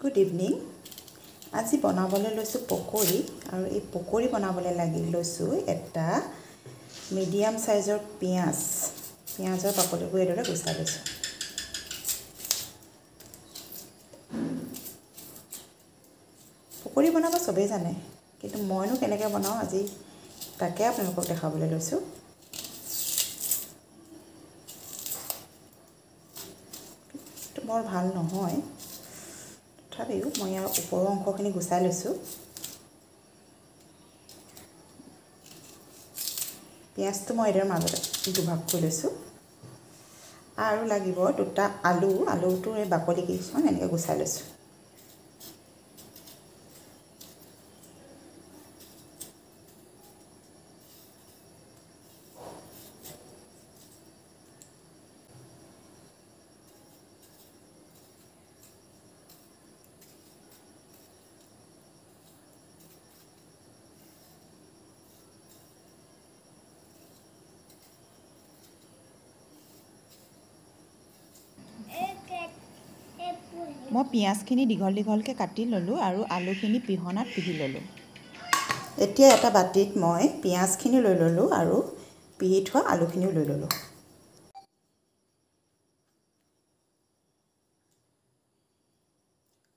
Good evening. আজি বনাবলৈ লৈছোঁ পকৰি, আৰু এই পকৰি বনাবলৈ লাগি লৈছোঁ এটা মিডিয়াম চাইজৰ পিঁয়াজ। পিঁয়াজৰ বাকলিবোৰ এইদৰে গুচাই লৈছোঁ। পকৰি বনাব চবেই জানে, কিন্তু মইনো কেনেকৈ বনাওঁ আজি তাকে আপোনালোকক দেখাবলৈ লৈছোঁ। বৰ ভাল নহয়, তথাপিও মই ইয়াৰ ওপৰৰ অংশখিনি গুচাই লৈছোঁ। পিঁয়াজটো মই এইদৰে মাজতে দুভাগ কৰি লৈছোঁ। আৰু লাগিব দুটা আলু। আলুটোৰ এই বাকলি কেইখন এনেকৈ গুচাই লৈছোঁ। মই পিঁয়াজখিনি দীঘল দীঘলকৈ কাটি ল'লোঁ আৰু আলুখিনি পিহনাত পিহি ল'লোঁ। এতিয়া এটা বাতিত মই পিঁয়াজখিনি লৈ ল'লোঁ আৰু পিহি থোৱা আলুখিনিও লৈ ল'লোঁ।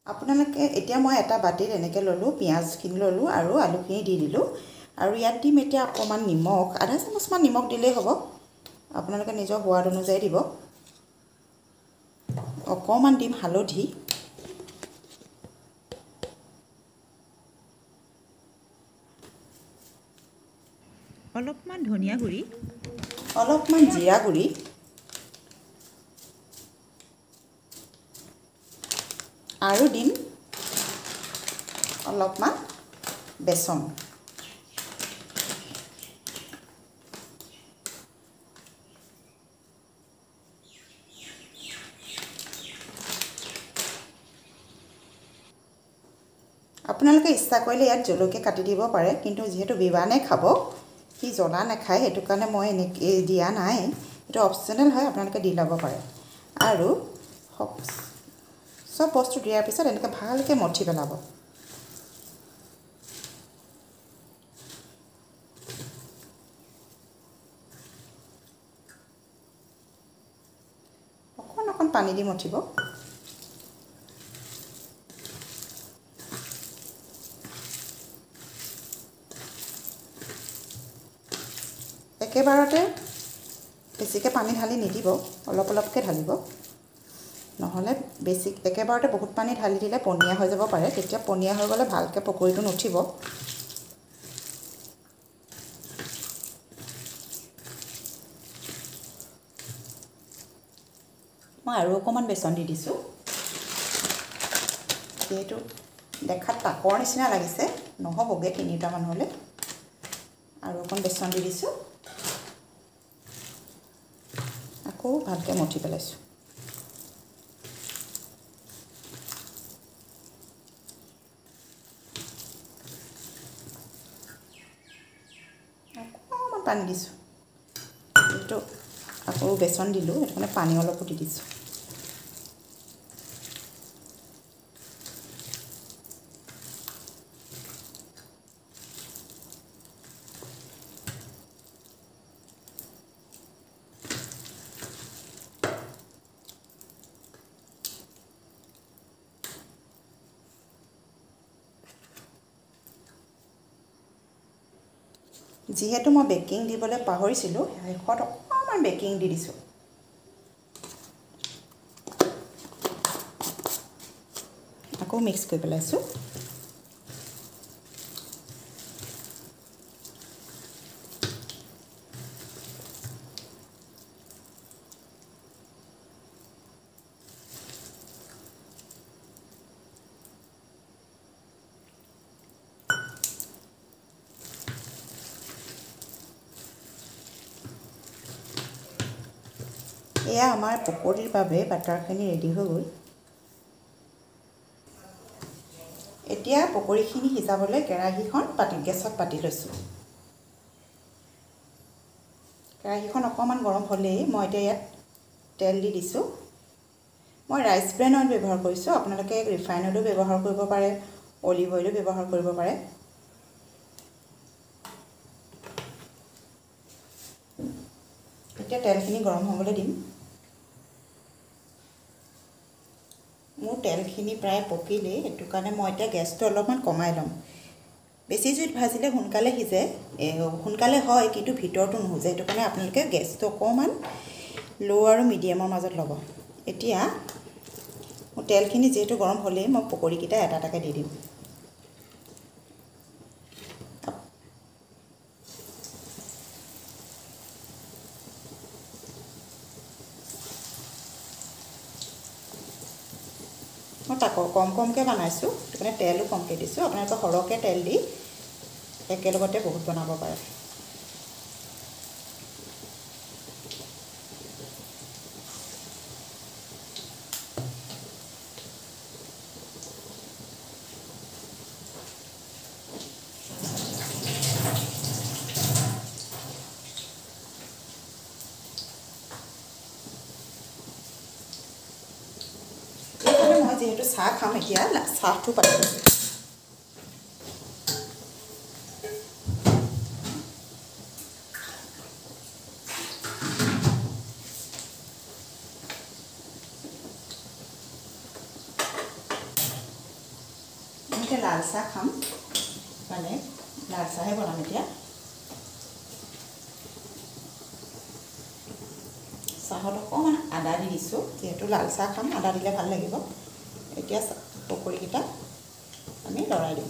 আপোনালোকে এতিয়া মই এটা বাতিত এনেকৈ ল'লোঁ, পিঁয়াজখিনি ল'লোঁ আৰু আলুখিনি দি দিলোঁ। আৰু ইয়াত দিম এতিয়া অকণমান নিমখ, আধা চামুচমান নিমখ দিলেই হ'ব, আপোনালোকে নিজৰ সোৱাদ অনুযায়ী দিব। অকণমান দিম হালধি, অলপমান ধনিয়া গুড়ি, অলপমান জিৰা গুড়ি, আৰু দিম অলপমান বেচন। আপোনালোকে ইচ্ছা কৰিলে ইয়াত জলকীয়া কাটি দিব পাৰে, কিন্তু যিহেতু বিৱানে খাব, সি জ্বলা নাখায়, সেইটো কাৰণে মই এনেকৈ দিয়া নাই। এইটো অপশ্যনেল হয়, আপোনালোকে দি ল'ব পাৰে। আৰু চব বস্তু দিয়াৰ পিছত এনেকৈ ভালকৈ মঠি পেলাব। অকণ অকণ পানী দি মঠিব। একেবাৰতে বেছিকৈ পানী ঢালি নিদিব, অলপ অলপকৈ ঢালিব, নহ'লে বেছি একেবাৰতে বহুত পানী ঢালি দিলে পনীয়া হৈ যাব পাৰে। তেতিয়া পনীয়া হৈ গ'লে ভালকৈ পকৰিটো নুঠিব। মই আৰু অকণমান বেচন দি দিছোঁ, যিহেতু দেখাত পাকৰ নিচিনা লাগিছে, নহ'বগৈ তিনিটা মানুহলৈ। আৰু অকণ বেচন দি দিছোঁ, আকৌ ভালকৈ মঠি পেলাইছোঁ। অকণমান পানী দিছোঁ, যিহেতু আকৌ বেচন দিলোঁ, সেইটো কাৰণে পানী অলপো দি দিছোঁ। যিহেতু মই বেকিং দিবলৈ পাহৰিছিলোঁ, শেষত অকণমান বেকিং দি দিছোঁ। আকৌ মিক্স কৰি পেলাইছোঁ। এয়া আমাৰ পকৰিৰ বাবে বাটাৰখিনি ৰেডি হৈ গ'ল। এতিয়া পকৰিখিনি সিজাবলৈ কেৰাহীখন গেছত পাতি লৈছোঁ। কেৰাহীখন অকণমান গৰম হ'লেই মই এতিয়া ইয়াত তেল দি দিছোঁ। মই ৰাইচ ব্ৰেন অইল ব্যৱহাৰ কৰিছোঁ, আপোনালোকে ৰিফাইন অইলো ব্যৱহাৰ কৰিব পাৰে, অলিভ অইলো ব্যৱহাৰ কৰিব পাৰে। এতিয়া তেলখিনি গৰম হ'বলৈ দিম। মোৰ তেলখিনি প্ৰায় পকিলেই, সেইটো কাৰণে মই এতিয়া গেছটো অলপমান কমাই ল'ম। বেছি জুইত ভাজিলে সোনকালে সিজে, সোনকালে হয়, কিন্তু ভিতৰটো নুসুজে। সেইটো কাৰণে আপোনালোকে গেছটো অকণমান ল' আৰু মিডিয়ামৰ মাজত ল'ব। এতিয়া মোৰ তেলখিনি যিহেতু গৰম হ'লেই মই পকৰীকেইটা এটা এটাকৈ দি দিম। মই তাকো কম কমকৈ বনাইছোঁ, সেইটো কাৰণে তেলো কমকৈ দিছোঁ। আপোনালোকে সৰহকৈ তেল দি একেলগতে বহুত বনাব পাৰে। যিহেতু চাহ খাম, এতিয়া চাহটো পাতি লৈছোঁ। এতিয়া লাল চাহ খাম, মানে লাল চাহে বনাম। এতিয়া চাহত অকণমান আদা দি দিছোঁ, যিহেতু লাল চাহ খাম, আদা দিলে ভাল লাগিব। এতিয়া পকৰীকেইটা আমি লৰাই দিম,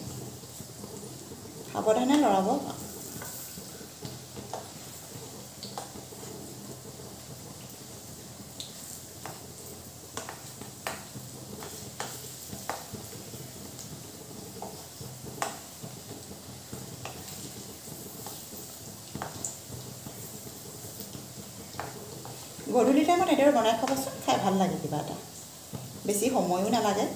সাৱধানে লৰাব। গধূলি টাইমত এইদৰে বনাই খাবচোন, খাই ভাল লাগে কিবা এটা, বেছি সময়ো নালাগে।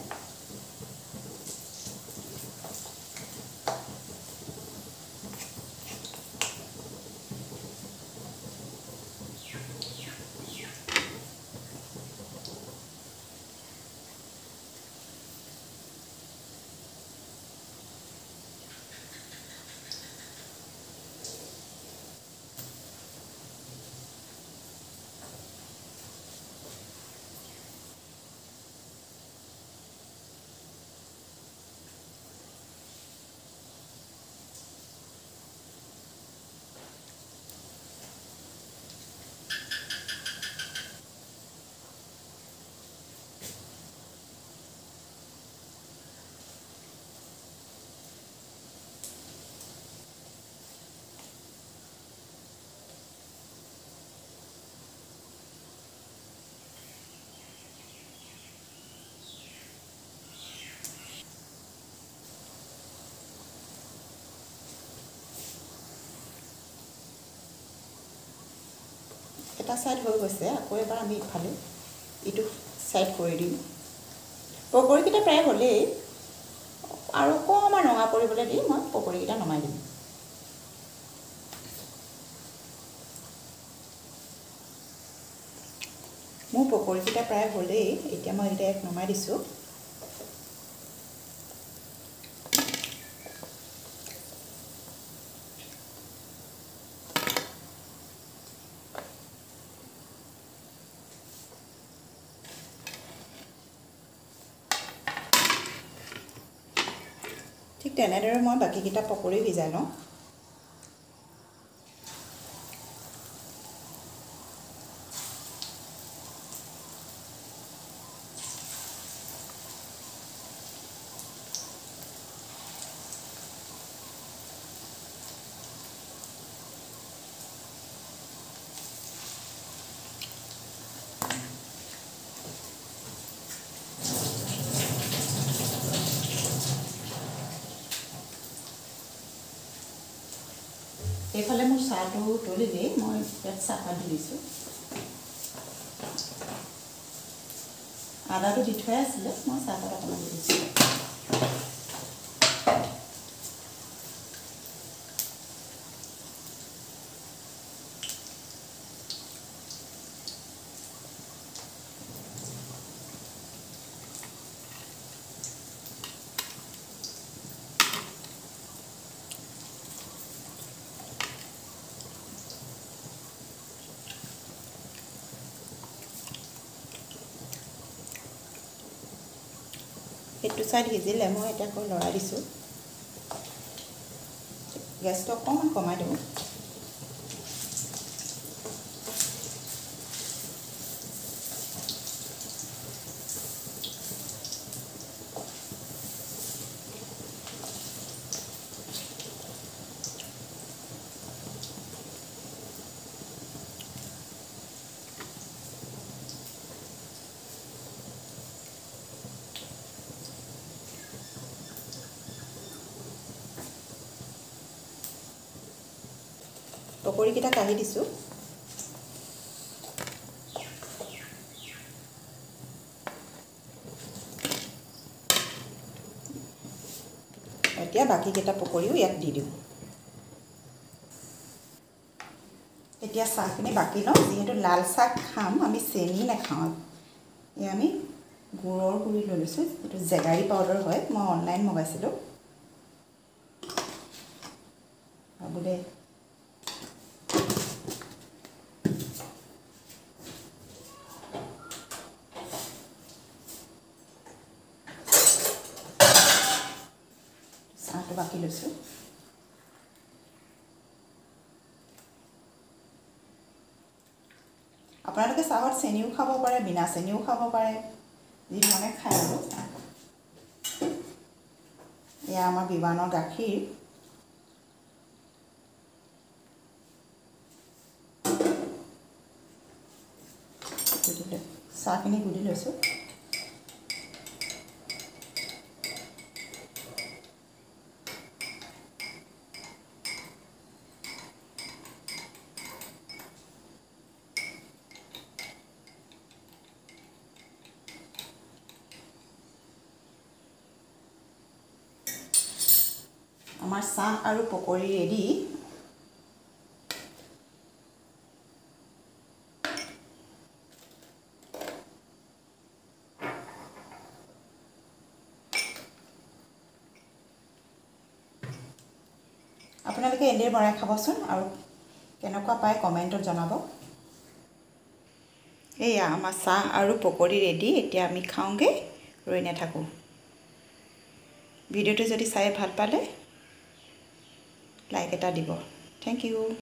এটা ছাইড হৈ গৈছে, আকৌ এবাৰ আমি ইফালে ইটো ছাইড কৰি দিম। পকৰীকেইটা প্ৰায় হ'লেই, আৰু অকণমান ৰঙা পৰিবলৈ দি মই পকৰীকেইটা নমাই দিম। মোৰ পকৰীকেইটা প্ৰায় হ'লেই, এতিয়া মই এইকেইটা ইয়াত নমাই দিছোঁ। ঠিক তেনেদৰে মই বাকীকেইটা পকৰী ভিজাই লওঁ। এইফালে মোৰ চাহটো উতলিলেই মই ইয়াত চাহপাত দি দিছোঁ। আদাটো দি থোৱাই আছিলে, মই চাহপাত অকণমান দি দিছোঁ। সেইটো ছাইড সিজিলে, মই এতিয়া আকৌ লৰাই দিছোঁ। গেছটো অকণমান কমাই দিওঁ। পকৰীকেইটা কাঢ়ি দিছোঁ। এতিয়া বাকীকেইটা পকৰীও ইয়াত দি দিওঁ। এতিয়া চাহখিনি বাকি লওঁ। যিহেতু লাল চাহ খাম আমি, চেনি নাখাওঁ। এয়া আমি গুৰৰ গুড়ি লৈ লৈছোঁ, এইটো জেগাৰী পাউডাৰ হয়, মই অনলাইন মগাইছিলোঁ। বোলে চাহটো বাকি লৈছোঁ। আপোনালোকে চাহত চেনিও খাব পাৰে, বিনা চেনিও খাব পাৰে, যি ধৰণে খায় আৰু। এয়া আমাৰ বিবানৰ গাখীৰ। চাহখিনি গুলি লৈছোঁ। আমাৰ চাহ আৰু পকৰী ৰেডি। আপোনালোকে এনেদৰে বনাই খাবচোন আৰু কেনেকুৱা পায় কমেণ্টত জনাব। এয়া আমাৰ চাহ আৰু পকৰী ৰেডি। এতিয়া আমি খাওঁগৈ, ৰৈ নাথাকোঁ। ভিডিঅ'টো যদি চাই ভাল পালে লাইক এটা দিব। Thank you.